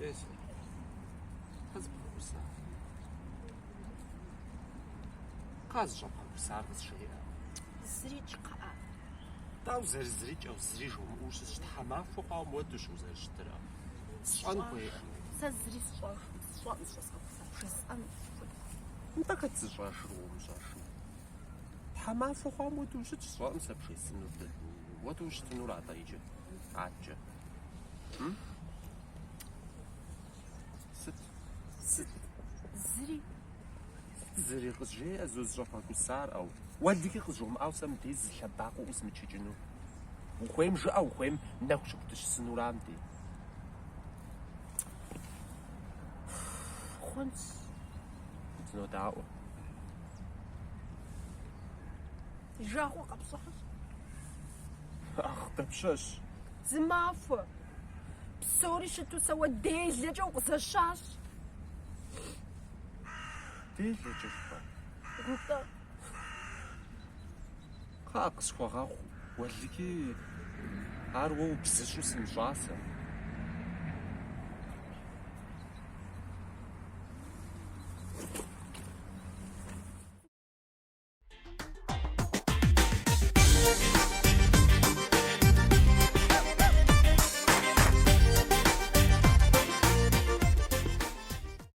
Эсэ, тхьэ зыбгъэгусар. Кхъа зыщӏэбгъэгусар къызжеӏэ. Зырикӏ, кхъыӏэ. Дауэ зэрызырикӏэу, зыри жомыӏэу ущысщ, тхьэмахуэ хъуауэ мыуэдэущ узэрыщытыр. Сщӏэн хуейкъым. Сэ зыри сщӏэжкъым, сщӏэкъым зыщӏэзгъэгусар, бжесӏэну сыхуейкъым. Нтӏэ хэт зыщӏэжыр уэ умыщӏэжым? Тхьэмахуэ хъуауэ мыуэдэу ущытщ, сщӏэкъым сэ бжесӏэнур. Мыуэдэу ущытынур атӏэ иджы, аткӏэ. Сыт? Сыт? Зыри. Зыри къызжеӏэ зызыщӏэбгъэгусар, ӏэу. Уэлэхьи къызжомыӏау сэ мыбдеж зы лъэбакъуэ ӏузмычыкӏыну. Ухуейм жыӏэ, ухуейм нэху щыху дыщысынура мыбдеж. Хъунщ. Сынодаӏуэ. Си жагъуэ къэпщӏащ. Ах, дапщэщ? Зы махуэ. Псори щыту сэ уэ делэкӏэ укъызэщащ. Делэкӏэ жыпӏэ? Нтӏэ. Кхъа, къысхуэгъэгъу, уэлэхьи, ар уэ убзыщӏу сымыщӏа сэ.